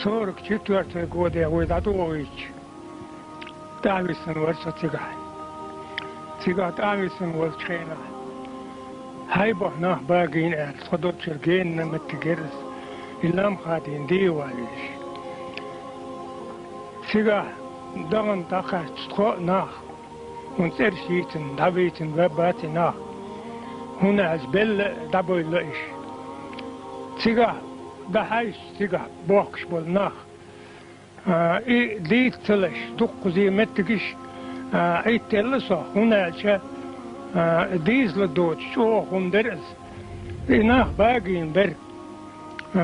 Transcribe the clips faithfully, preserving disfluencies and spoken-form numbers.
Сорок четвёртый годе вай дӀадогӀийча, тӀависсина вар со цигахь. Цигахь тӀависсина волчу хенахь, хьайбах нах багийна аьлла, тхо долчуьра генна меттиг яра аса, и лам хадийна дийна валлалц. Цигахь дахана дӀакхаьчча тхо а нах, хӀунда цӀераш йийцина, дӀабийцина веббац и нах, хӀунда аьлча белла а, дӀабевлла а иш. Цигахь дӀахьаьжча, цигахь бохкуш болу нах, а, и дийца ца лаш, дуккхузий меттигаш, а, Ӏиттаелла со, хӀунда аьлча, а, дийзалла доцуш чӀогӀа хӀума дара аса. И нах багийна бара.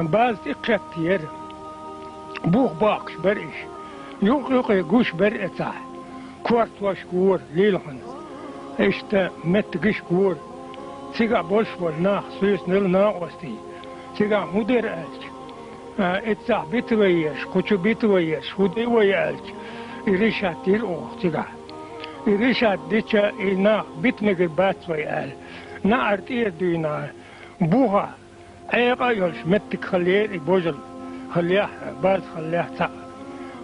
База тӀе кхетта яра. Бух бохкуш бара иш. Юкъ-юкъе гуш бара эцахь. Кортош гора лилхина. Иштта меттигаш гора. Цигахь болуш болу нах суьйсанал накъостий. Цигахь хӀун дара аьлча, а, эццахь бита вай еш, кху чу бита вай еш, хӀун де вай аьлча, и решат дира оха цигахь. И решат дича, и нах бита мегар бац вай аьлла, наӀар тӀера дуьйна, буха Ӏекъа а йолуш меттиг хиллера и божал хиллехь, база хиллехь цхьаъ.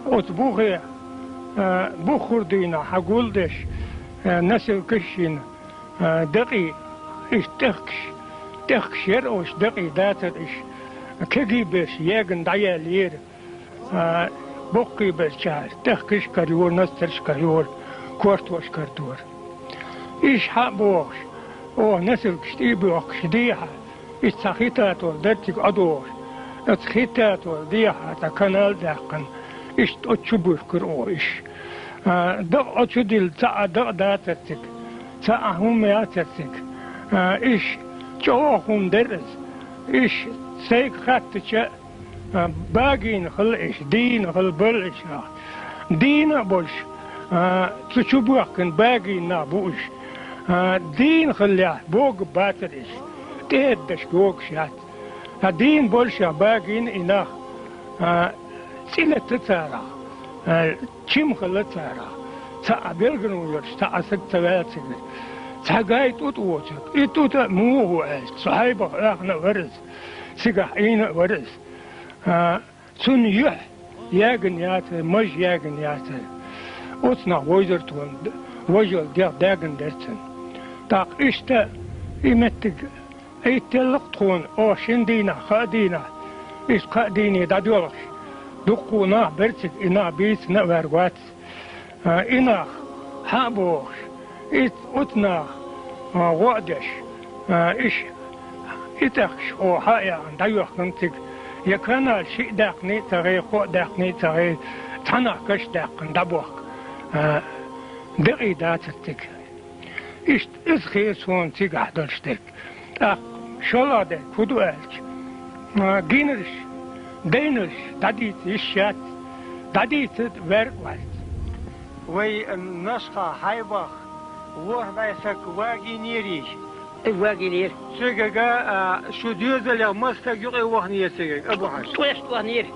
Оцу бухе, а, бух хӀур дуьйна хьагул а деш, а, носилкаш а йина, а, дакъий, иштта тӀехкаш, тӀехкаш яра оцу дакъий дацара иш, кегий берш егна дӀаяьллера. А, боккхий берчара, тӀехкаш карайора, носилкаш карайора, кортош карадора. Иш хьа а бохуш, оха носилкаш тӀе а боьхкуш дехьа, иштта цхьа хи татол дара цига Ӏодохуш. Оцу хи татол дехьа цхьа канал а даьккхина, иштта оцу чу буьхкира оха иш. А, дакъа оцу чу дилла цхьа а дакъа дацара цига, цхьа а хӀума яцара цига. А, иш чӀогӀа хӀума дара аса. Иш сайга хаттача, а, багийна хилла иш, дийна хилла бара иш нах. Дийна а болуш, а, цу чу боьхкина багийна нах бу уьш. А, дийна хиллехь, богу бацара иш. ТӀеэддаш богуш яц. А, дийна болуш а багийна и нах, а, цӀе летта царах, а, чим хилла царах. Цхьа а белгано йолуш, цхьа а саг ца ваьлла цигара. Цхьа гай тӀутӀа воцург. И тӀутӀа а муха ву аьлча, цу хьайбах оьхна а вара аса. Цигахь Ӏийна а вара аса. А, цунна юьхь ягана яцара, маж ягана яцара. Оцу нах вовзар тхуна, важал дегӀ даьгна дара цунна. ТӀаккха иштта и меттиг Ӏиттаелла-кх тхуна, оха шина дийнахь, кхаа дийнахь, иштта кхаа дийне дӀадоьлхуш, дуккха а нах бара цига, и нах бийцина а ваьрг вац. А, и нах хьа а бохуш, и, оцу наха, а, гӀо а деш, а, иш, и тӀехкаш оха хьа а яхана, дӀайоьхкина цига. Я канал шиъ даьккхиний а ца гӀе, кхоъ даьккхиний а ца гӀе, цхьа нах каш а даьккхина дӀабохка, а, декъий дацара цига. Иштта иза хета суна цигахь долуш дерг. ТӀаккха шолгӀа дерг хӀун ду аьлча, а, гинарш, дайнарш дӀадийца йиш яц, дӀадийца ваьрг а вац. Вай Нашха хьайбах ворхӀ бӀе саг вагийнерий? Э, вагийнера. Цигага, а, шу доьзалех маса саг юкъе вахнера цигага, Абу-Хьажа? ТӀоьста вахнера.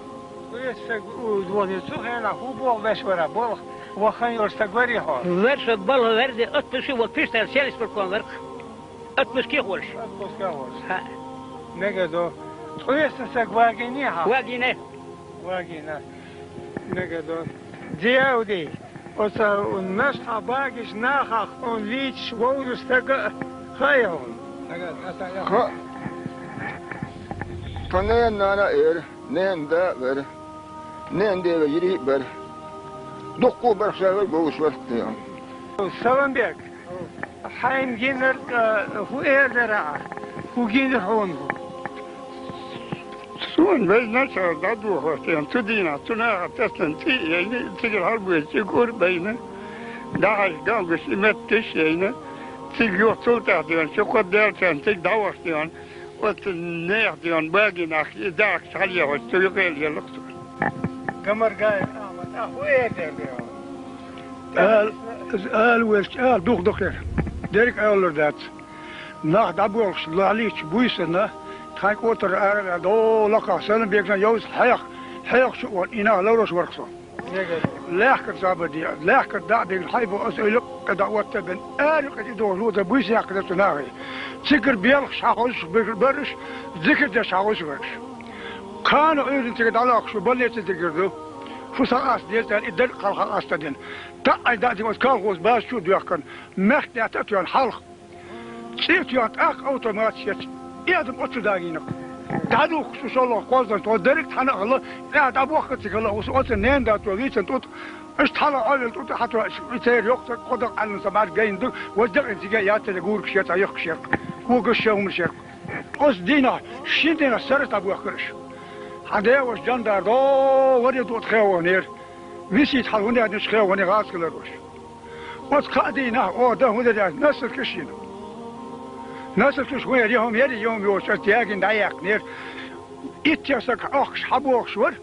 ТӀоьста саг у-, вахнера. Цу хенахь хӀун болх беш вара? Болх вахана йолуш саг варий хьо? Вер со, балха вер де, отпуске волу пиштар селисбург ван варх. Отпуске волуш. Отпуске волуш. Ха. Мега до. ТӀоьста саг вагийнера хьо? Вагийна. Вагийна. Мега до. Дияуди. Оцу Нашха багийчу нахах хьуна вийчаш вовзаш стаг а хаьий хьуна? Ха. Тхан ненан нана а яра, ненан да а вара, ненан ден вежарий а бара. Дуккха а бара, ша вай вовзаш вара тхайна. Саламбек, хьайна гинарг, а, хӀун эр дара ахь? ХӀун гинара хьуна? Суна вайна цара дӀадохуш дена, цу дийнахь цу наха тесна цӀий а яйна, цигара хьалабоьду цӀиг ур а байна, дӀахьаьжча ган гуш и метташ а яйна, цига юха цул тӀаьхьа дена, ши-кхо даьллачарна цига дӀавахаш дена, оцу нехан дена багийнах и дахкаш хьалъехьаш, цу юкъе лелла-кх суна. Гамаргаев Ахьмад, а хӀун эр дара дена? Ала, ала велча, ала дукха ду-кх хӀара. Дерриг а алалур дац. Нах дӀабоьлхуш лахьлийча буьйсанна, тхайн кӀотар ара а ваьлла, дов лакхахь санна бегна йовза хьех-, хьехачу а ван, и нах ларвеш вара-кх со. Лаьхкара сабар де, лаьхкара дӀа а бигна, хьайба аса уьйла кхе дӀа отта а бен, ара кхе тӀедогӀуш ло дан буьйса яьккхина цу нахе. Цигара белхаш хьахозуш бара уьш, зикар деш хьахозуш бара уьш. Кхана Ӏуьйрана цига дӀалоаккхаш шу больница дигар ду. Шу сакъаста деза аьлла, и дерг хьалха къастадина. ТаӀӀай даӀди оцу колхоз база чу а доьхкана, мехкдаьтта а тоьхна хьалха. ЦӀе а тоьхна, тӀаккха автоматаш ечу. И адам оцу дагийна. ДӀадухкуш шу шолгӀа кхоздан, тхо дерриг а тхьана а хилла, тӀаьхьа дӀабохка цига хилла, оцу, оцу ненан да цо вийцина тӀутӀа. Иштта хьала Ӏовелла тӀутӀа хьатоьхна, и церан йоккха кхо дакъа Ӏаьлланца бӀаьрг гайна ду, важа дакъина цига а яцара гургаш яр, цхьа йохкаш яр. Когаш шо, хӀуманаш яр. Оцу дийнахь шина дийнахь саррат дӀабоьхкира уьш. Хьан ден ваша жандар догӀу варе дуьтӀа хевахнера. Висийта хьала хӀун яьнначу хевахне гӀазкхилар ваша. Оцу кхаа дийнахь оха дан хӀун дара аьлча, носилкаш йина. Носилкаш хӀун яра, я хӀума яра, я хӀума йоцуш, аса ягийна дӀаяьккхинера. Итт саг Ӏохкуш хьабохуш вара.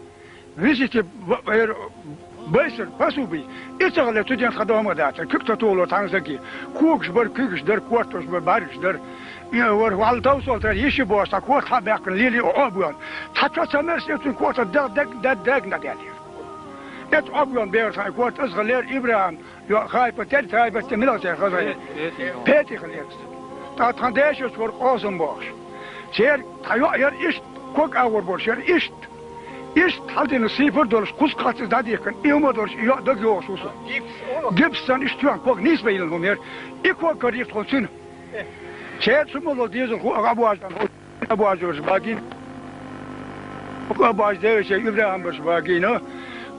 Висийта б-, эр, байсар, посуби. И ца хилла, цу ден тхан дома а дацара. Куьг ца тухало цхьана саги. Когаш бара, куьйгаш дара, кортош бара, бӀаьргаш дара. И вара, валла, товсал тара йиш а бохуш, цхьа корта хьа а баьккхина, лелий Ӏо а боьлху. Цхьа чо ца мерш, цуьнан корта даг, даг, даг, даг на даьллера. Эцу Ӏо а боьлху бер цхьа корта, аса хилла лера ИбрахӀим, йо, Хайпа тера, Хайпа тера, мила тера хаза. Петий хилла лера. ТӀаккха тхан дешаш вара Къосам бохуш. Церан тхан йоӀ яра иштта, ког агӀор болуш яра иштта. Иштта хьалдина сийпар долуш, кхуза кхацца дӀадихкина, и хӀума долуш, и йоӀ даг йогӀуш ву со. Гипс санна иштта тоьхна ког нийса баьлла хӀума яра. И ког карийра тхуна цуьнан. Церан цу моло дезалхо а гӀа бождан хӀу, гӀа божорш багийна. ГӀа божа девешай ИбрахӀим барш багийна.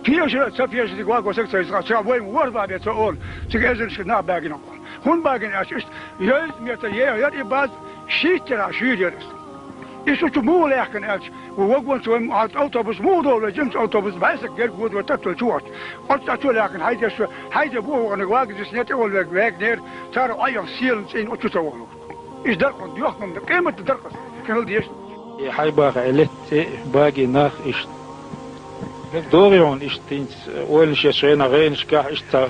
Пеша, ца пеша, дика ваго саг ца иза, ца вай ворхӀ бабе ца олу. Цига эзарнаш нах багийна. ХӀунда багийна аьлча, иштта, йовза метр е яра и баз, шийттара шуьйра яра иза. И шу чу муха лаьхкина аьлча, ву вагонца вай ма-, автобус муха долу, вай жимачу автобус бӀаьсак герга воду, вай таттал чу вахча. Оцу цӀа чу лаьхкина, хьайде шу, хьайде боху ваханиг вагаза снетӀе волу верг вегнера, цара Ӏойах селан цӀийна оцу чу ца вахана. Иштта дара хьуна доьхна, къемат дара-кх аса, кхин хила деза. И хьайбаха элет цӀе баге нах иштта. ДогӀи хьуна иштта хӀинца, ойла шеш гӀена гӀенашкахь иштта ца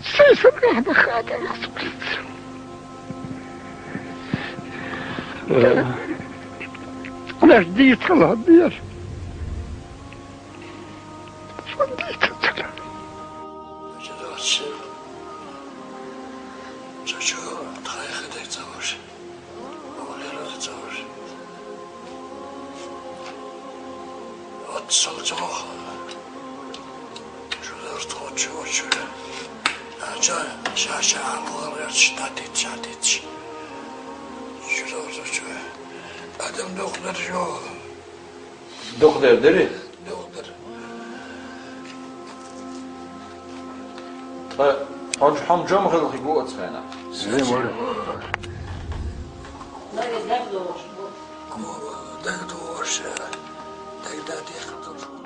Сисамехь бахадаллахь цу принца. Э. Наш дийца хала бер. Сон дийца цара. Чачу, тхайха дай ца ваша. Отцом цох. Шу дорт хо чу чу. Ача, ша ша англар ша дит ша дит. Шу дорт чу. Адам дохтар жо. Дохтар дери? Дохтар. Хьо хьо хьо жом хилхи гу оцхайна. Зин вара. Ку дагдош. Дагда дехтар.